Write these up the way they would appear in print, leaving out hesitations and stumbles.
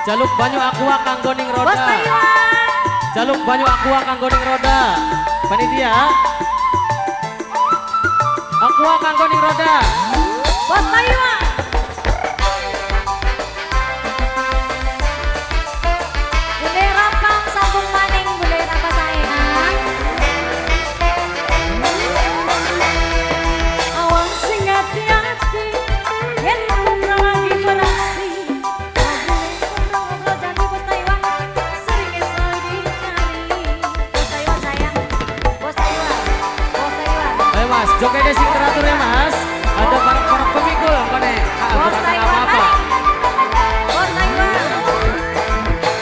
Jaluk banyu Aqua kanggo ning Bos roda. Taiwan. Jaluk banyu Aqua kanggo ning roda. Panitia. Aqua kanggo ning roda. Bos Taiwan. Bude Rapang sambung maning, Bude Rapa sayang. Awas sing hati-hati, yen ngobrol lagi beraksi. Ngobrol-ngobrol janji Bos Taiwan, seringnya selalu dicari. Bos Taiwan sayang, Bos Taiwan, Bos Taiwan. Ayo Mas, jogetnya sing teratur ya, Mas. Ada para pemikul kone. Ah, Bos bukan Taiwan, apa-apa. Bos Taiwan.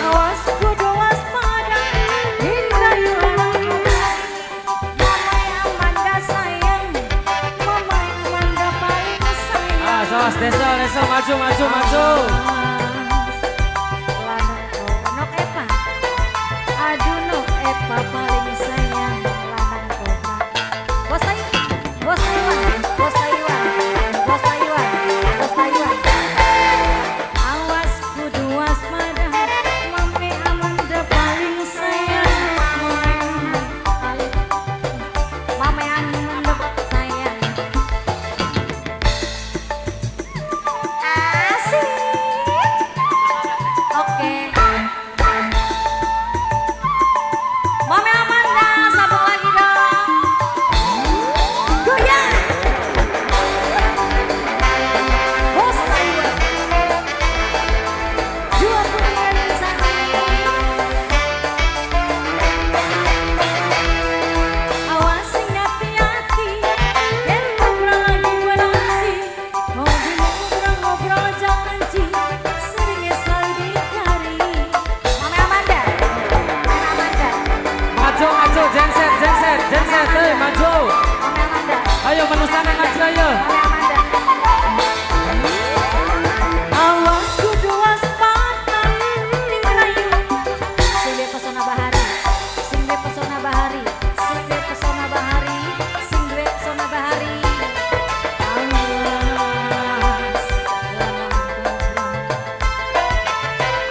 Awas kudu waspada, hindari orang. Mama Amanda sayang, Mama Amanda paling sayang. Ah, sawas desa, desa maju, maju, maju. Lanang nok Epa, aduh nok Epa paling sayang lanang kobra. Bos Taiwan, Bos Taiwan, Bos Taiwan, Bos Taiwan, Bos Taiwan. Awas kudu waspada, Mame Amanda paling sayang, Mame paling, Mame Amanda sayang. Asik. Oke. Mame Amanda, sambung lagi dong. Goyang. Bos Taiwan. Dua putaran satu. Awas sing hati-hati, yen ngobrol lagi beraksi. Hobi ngobrol-ngobrol janji, seringnya selalu dicari. Mame Amanda, Mame Amanda, Maju, maju, genset, genset, genset, eh, maju. Mame Amanda, Ayo manusana maju ayo. Mame Amanda. Awas kudu waspada, ning rayu. Sing duwe pesona bahari, sing duwe pesona bahari, sing duwe pesona bahari, sing duwe pesona bahari. Awas lanang kobra.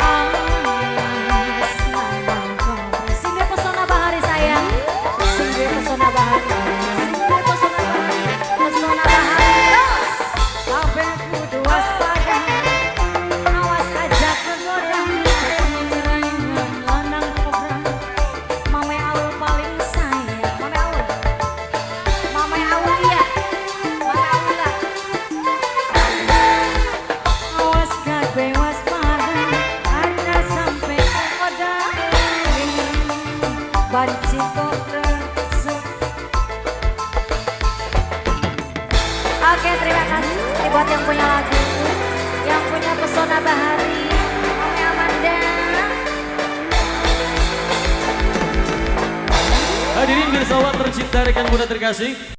Awas lanang kobra. Sing duwe pesona bahari sayang, sing duwe pesona bahari, sing duwe pesona bahari, pesona bahari. Terus. Kabeh kudu waspada. Awas aja kegoda. Rayuan lanang kobra. Mame Aul paling sayang. Mame Aul. Mame Aul iya. Mame Aul lah. Awas kabeh waspada. Aja sampai kegoda. Banci kobra. Oke, terima kasih buat yang punya lagu, yang punya pesona bahari, Mame Amanda. Hadirin pirsawan tercinta, rekan muda terkasih.